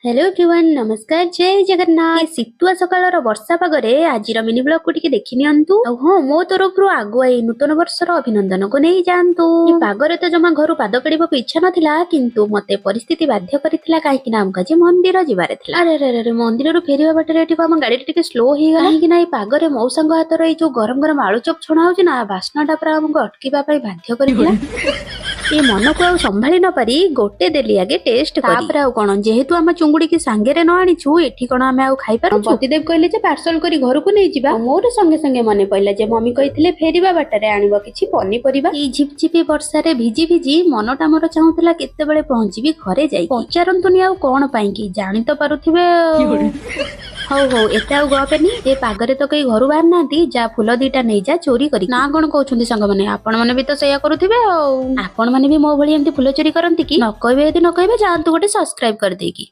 Hello everyone, ନମସ୍କାର, ଜୟ ଜଗନ୍ନାଥ। ଏ ଶୀତୁଆ ସକାଳର ବର୍ଷା ପାଗରେ ଆଜିର ମିନି ବ୍ଲଗକୁ ଟିକେ ଦେଖି ନିଅନ୍ତୁ। ଆଉ ହଁ, ମୋ ତରଫରୁ ଆଗୁଆ ଏଇ ନୂତନ ବର୍ଷର ଅଭିନନ୍ଦନକୁ ନେଇ ଯାଆନ୍ତୁ। ଏ ପାଗରେ ତ ଜମା ଘରୁ ପାଦ କାଢିବାକୁ ଇଚ୍ଛା ନଥିଲା, କିନ୍ତୁ ମତେ ପରିସ୍ଥିତି ବାଧ୍ୟ କରିଥିଲା, କାହିଁକି ନା ଆମକୁ ଆଜି ମନ୍ଦିର ଯିବାର ଥିଲା। ଆରେ ଆରେ ଆରେ, ମନ୍ଦିରରୁ ଫେରିବା ବାଟରେ ଏଠି ଆମ ଗାଡିଟା ଟିକେ ସ୍ଲୋ ହେଇଗଲା, କାହିଁକି ନା ଏଇ ପାଗରେ ମଉସାଙ୍କ ହାତର ଏଇ ଯୋଉ ଗରମ ଗରମ ଆଳୁ ଚପ ଛଣା ହଉଛି ନା, ବାସ୍ନାଟା ପୁରା ଆମକୁ ଅଟକିବା ପାଇଁ ବାଧ୍ୟ କରିଥିଲା। ଏ ମନକୁ ଆଉ ସମ୍ଭାଳି ନ ପାରି ଗୋଟେ ଦେଲି ଆଗେ ଟେଷ୍ଟ। ତାପରେ ଆଉ କଣ, ଯେହେତୁ ଆମ ଚୁଙ୍ଗୁଡିକି ସାଙ୍ଗରେ ନ ଆଣିଛୁ, ଏଠି କଣ ଆମେ ଆଉ ଖାଇପାରୁଛୁ? ପତିଦେବ କହିଲେ ଯେ ପାର୍ସଲ କରି ଘରକୁ ନେଇଯିବା। ଆଉ ମୋର ସଙ୍ଗେ ସଙ୍ଗେ ମନେ ପଇଲା ଯେ ମମି କହିଥିଲେ ଫେରିବା ବାଟରେ ଆଣିବ କିଛି ପନିପରିବା। ଏଇ ଝିପଝିପି ବର୍ଷାରେ ଭିଜି ଭିଜି ମନଟା ମୋର ଚାହୁଁଥିଲା କେତେବେଳେ ପହଞ୍ଚିବି ଘରେ ଯାଇ। ପଚାରନ୍ତୁନି ଆଉ କଣ ପାଇଁ କି, ଜାଣି ତ ପାରୁଥିବେ ଆଉ। ହଉ ହଉ, ଏତେ ଆଉ ଗପେନି। ଏ ପାଗରେ ତ କେହି ଘରୁ ବାହାରି ନାହାନ୍ତି, ଯା ଫୁଲ ଦିଟା ନେଇଯା ଚୋରି କରି। ନା କଣ କହୁଛନ୍ତି ସାଙ୍ଗମାନେ? ଆପଣ ମାନେ ବି ତ ସେଇଆ କରୁଥିବେ। ଆଉ ଆପଣ ମାନେ ବି ମୋ ଭଳି ଏମିତି ଫୁଲ ଚୋରି କରନ୍ତି କି? ନ କହିବେ ଯଦି ନ କହିବେ, ଯାଆନ୍ତୁ ଗୋଟେ ସବସ୍କ୍ରାଇବ କରିଦେଇକି।